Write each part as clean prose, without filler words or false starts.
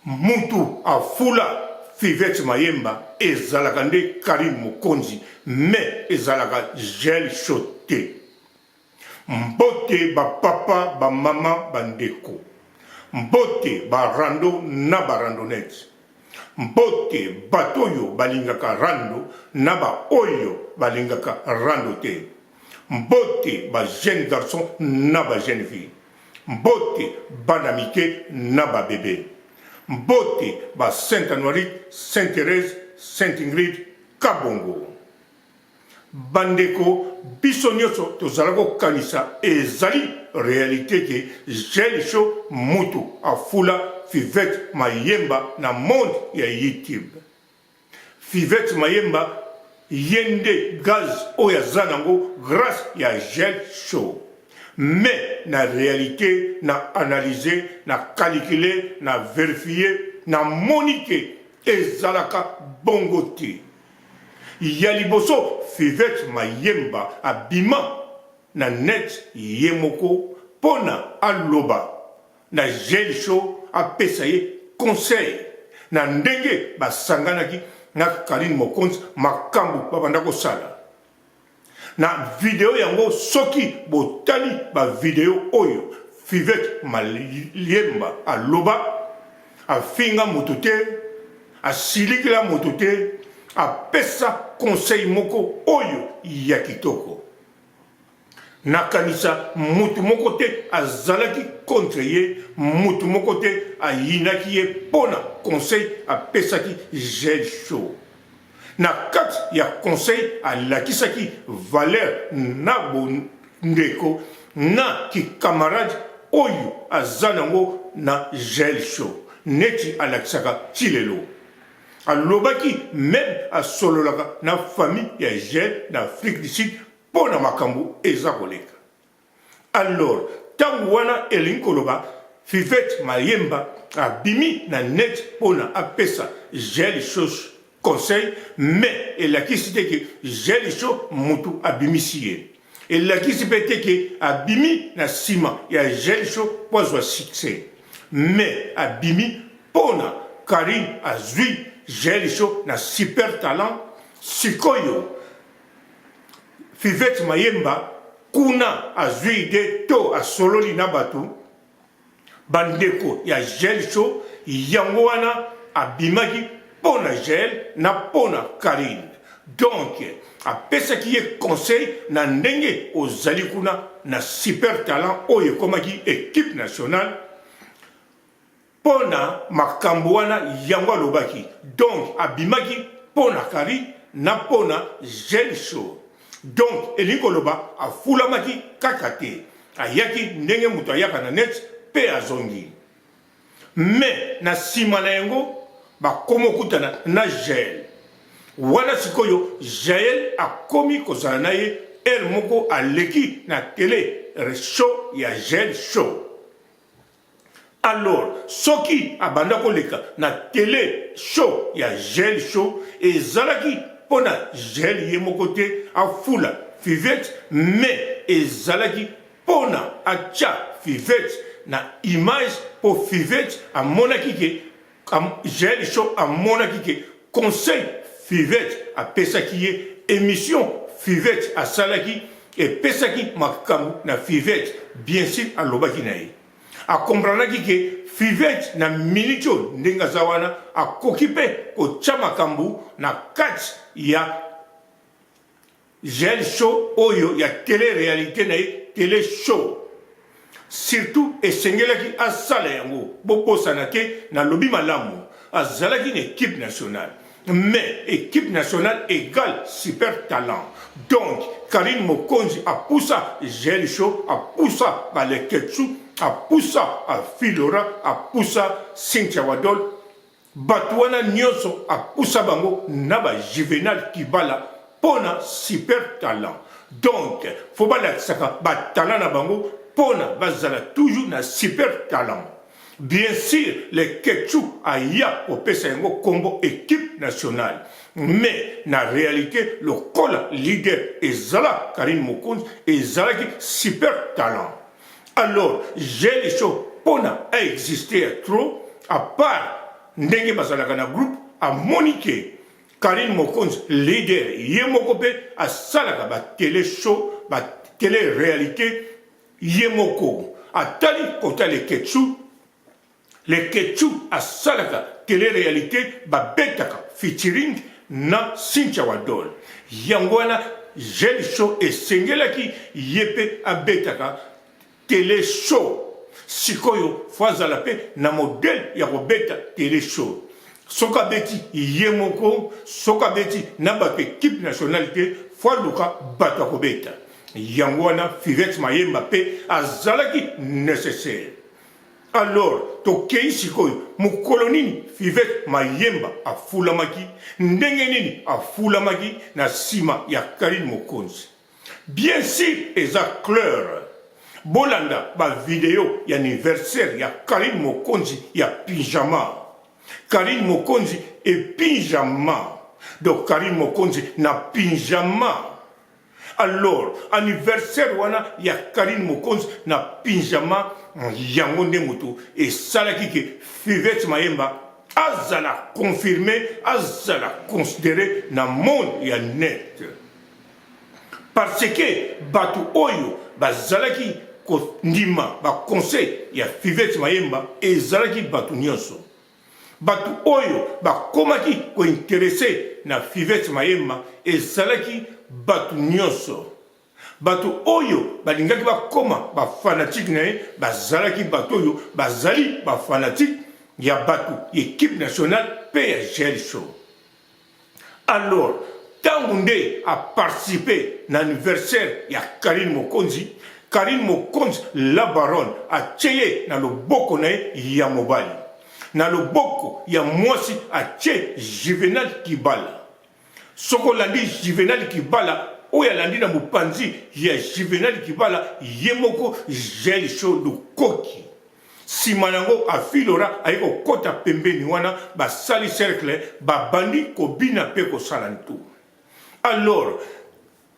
Mutu afula Fivette Mayemba ezalaka nde Carine Mokonzi mais ezalaka Jael Show te. Mbote ba papa, ba maman, ba ndeko. Mbote ba rando na ba randonnettes. Mbote bato oyo balingaka rando na ba oyo balingaka rando te. Mbote ba jeunes garçons na ba jeunes filles. Mbote bana mike na ba bebe. Mbote ba Saint Anuarite, Saint Therèse, Saint Ingrid, Kabongo. Bandeko biso nioso tozala ko kanisa ezali realite ke Jael show mutu afula Fivette Mayemba na monde ya YouTube. Fivette Mayemba ye nde gaz oyo aza nango grace ya Jael show. Mais na realite na analyse, na calculer, na verifier na moni ke ezalaka bongo te. Ya liboso Fivette Mayemba abima na net ye moko pona aloba na Jael show apesa ye conseil na ndenge basanganaki na Carine Mokonzi makambu babanda kosala. Na video yango soki botali ba video oyo Fivette Maliemba aloba afinga mutu te asilikela mutu te apesa conseil moko oyo ya kitoko. Nakanisa mutu moko te azalaki contre ye, mutu moko te ayinaki ye pona conseil apesaki Jael Show. Na kati ya conseil alakisaki valeur na bondeko na ki camarade oyo aza nango na Jael Show neti alakisaka ti lelo. Alobaki meme asololaka na famille ya Jael na Afrique du Sud mpo na makambo eza koleka. Alors tangu wana elingi koloba Fivette Mayemba abimi na net pona apesa Jael Show conseil mais elakisi te ke Jael Show mutu abimisi ye. Elakisi pe te ke abimi na sima ya Jael Show po azwa succès. Mais abimi pona Carine azwi Jael Show na super talent sikoyo Fivette Mayemba kuna azui idee to asololi na batu ba ndeko ya Jael show yango wana abimaki pona Jael na pona Carine donc apesaki ye conseil na ndenge ozali kuna na super talent oyo ekomaki equipe nationale Pona makambu wana yango alobaki donc abimaki pona Carine na pona Jael show donc elingi koloba afulamaki kaka te ayaki ndenge mutu ayaka na net pe azongi mais na sima na yango bakomi okutana na Jael wana sikoyo Jael akomi kozala na ye heure moko aleki na tele show ya Jael show. Alors soki abanda ko leka na tele show ya Jael show ezalaki pona Jael ye moko te afula Fivette mais ezalaki pona atia Fivette na image po Fivette amonaki ke Jael show amonaki ke conseil Fivette apesaki ye emission Fivette asalaki epesaki makambu na Fivette bien sur alobaki na ye a comprenaki ke Fivette na minute oyo ndenge aza wana akoki pe kotia makambu na kati ya Jael show oyo ya tele realite na ye tele show surtout esengelaki asala yango bobosana te nalobi malamu azalaki na equipe nationale mais equipe nationale egale super talent donc Carine Mokonzi apusa Jael show apusa ba Leketchou apusa Afilora apusa Cynthia Wadol Batu wana nionso apusa bango na ba juvenal kibala pona super talent donc faut balakisaka ba talent na bango pona bazala toujours na super talent bien sur leketchou aya kopesa yango kombo equipe nationale mais na realite lokola leader ezala carine mokonzi ezalaki super talent alors jael show pona a existe ya trop à part. ndenge bazalaka na groupe, amoni ke Carine Mokonzi leader ye moko mpe asalaka ba tele show, ba tele realite ye moko. Atali kota Leketchou, Leketchou asalaka tele realite babetaka featuring na Cynthia Wadol. Yango wana Gel Show esengelaki ye mpe abetaka tele show. Sikoyo faut azala pe na modèle ya kobeta tele show. Soki abeti ye moko, soki abeti na batu equipe nationale te, faut aluka batu ya kobeta. Yango wana Fivette Mayemba pe azalaki necessaire. Alors tokeyi sikoyo, mokolo nini Fivette Mayemba afulamaki, ndenge nini afulamaki na sima ya Carine Mokonzi? Bien sur eza claire bolanda ba video ya anniversaire ya Carine Mokonzi ya pyjama Carine Mokonzi et pyjama donc Carine Mokonzi na pyjama alors anniversaire wana ya Carine Mokonzi na pyjama yango nde moto esalaki ke Fivette Mayemba azala confirme azala considere na monde ya net. Parce que batu oyo bazalaki kondima ba conseil ya Fivette Mayemba ezalaki batu nionso. Batu oyo bakomaki ko interesser na Fivette Mayemba ezalaki batu nionso. Batu oyo balingaki bakoma ba fanatiques na ye bazalaki batu oyo bazali ba fanatiques ya batu ya equipe nationale pe ya Jael Show. Alors tangu nde a participer na anniversaire ya Carine Mokonzi, Carine Mokonzi la baronne atie ye na loboko na ye ya mobali. Na loboko ya mwasi atie Juvenal Kibala. Soki olandi Juvenal Kibala, oyo alandi na mopanzi ya Juvenal Kibala ye moko Jael Show Lukoki. Sima na yango Afilora aye kokota pembeni wana, basali cercle, babandi kobina pe kosala ntu. Alors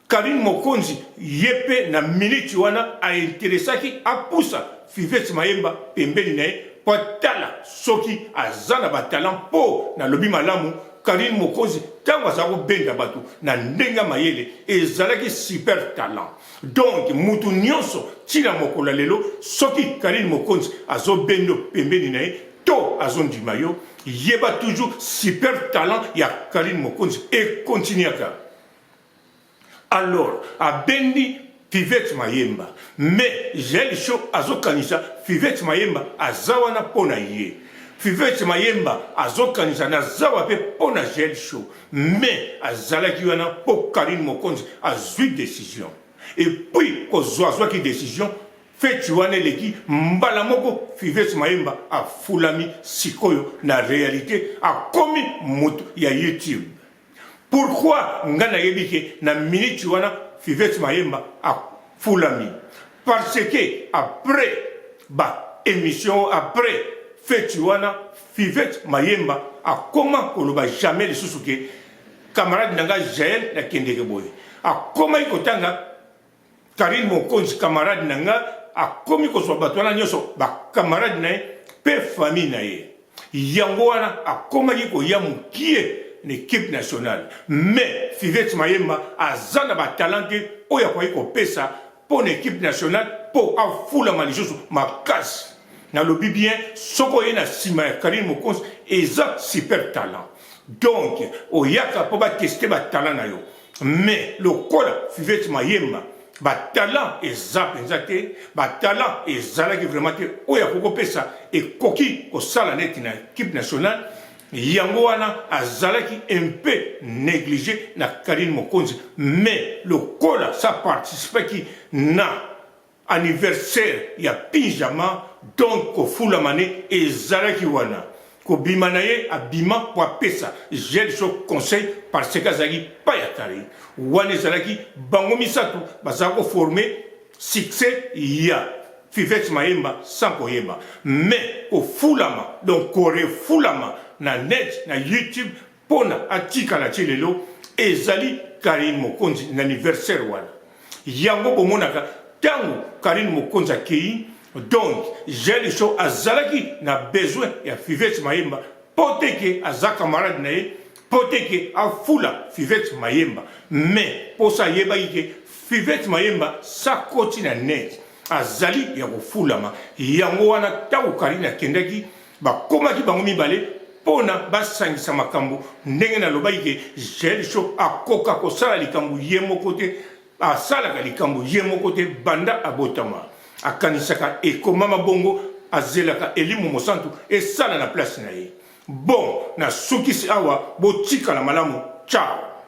Carine Mokonzi ye pe na minute wana a interessaki apusa Fivette Mayemba pembeni na ye po atala soki aza na ba talent po nalobi malamu Carine Mokonzi tango azalaka kobenda batu na ndenge ya mayele ezalaki super talent. Donc mutu nionso ti na mokolo ya lelo soki Carine Mokonzi azo bendo pembeni na ye to azo ndima yo yeba toujours super talent ya Carine Mokonzi e continuaka. Alors abendi Fivette Mayemba mais Jael Show azo kanisa Fivette Mayemba aza wana po na ye. Fivette Mayemba azo kanisa naza wa pe po na Jael Show. Mais azalaki wana po Carine Mokonzi azui decision. Et puis kozua azuaki decision, feti wana eleki mbala moko Fivette Mayemba afulami sikoyo na realite akomi mutu ya YouTube. Pourquoi nga nayebi ke na minute wana Fivette Mayemba afulami? Parce que après ba emission après feti wana Fivette Mayemba akoma koloba jamais lisusu ke camarade na nga Jael nakendeke boye. Akomaki kotanga Carine Mokonzi camarade na nga, akomi kozwa bato wana nyonso ba camarade na ye pe famille na ye. Yango wana akomaki koya mukie na equipe nationale. Mais Fivette Mayemba aza na ba talent te oyo akoki kopesa po na equipe nationale po afulama lisusu makasi. Nalobi bien soki oye na sima ya Carine Mokonzi eza super talent. Donc oyaka po ba tester ba talent na yo. Mais lokola Fivette Mayemba ba talent eza penza te, ba talent ezalaki vraiment te oyo akoki kopesa ekoki kosala neti na equipe nationale, yango wana azalaki un peu neglige na Carine Mokonzi. Mais lokola sa participaki na Anniversaire ya pyjama donc kofulama ne ezalaki wana kobima na ye abima po apesa Jael show conseil parce que azalaki pa ya carine wana ezalaki bango misatu bazala ko forme succès ya Fivette Mayemba sans koyeba mais kofulama donc korefulama na net na YouTube pona atikala ti lelo ezali Carine Mokonzi na anniversaire wana yango bomonaka tangu Carine Mokonzi akeyi donc Jael Show azalaki na besoin ya Fivette Mayemba. mpo te ke aza camarade na ye, mpo te ke afula Fivette Mayemba, mais mposa ayebaki ke Fivette Mayemba sakoti na net azali ya kofulama. Yango wana ntango Karine akendaki, bakomaki bango mibale mpona basangisa makambo. Ndenge nalobaki ke Jael Show akoka kosala likambo ye moko te, asalaka likambo ye moko te banda abotama. Akanisaka ekomama bongo, azelaka elimo mosantu esala na place na ye. Bon, nasukisi awa, botikala malamu, ciao.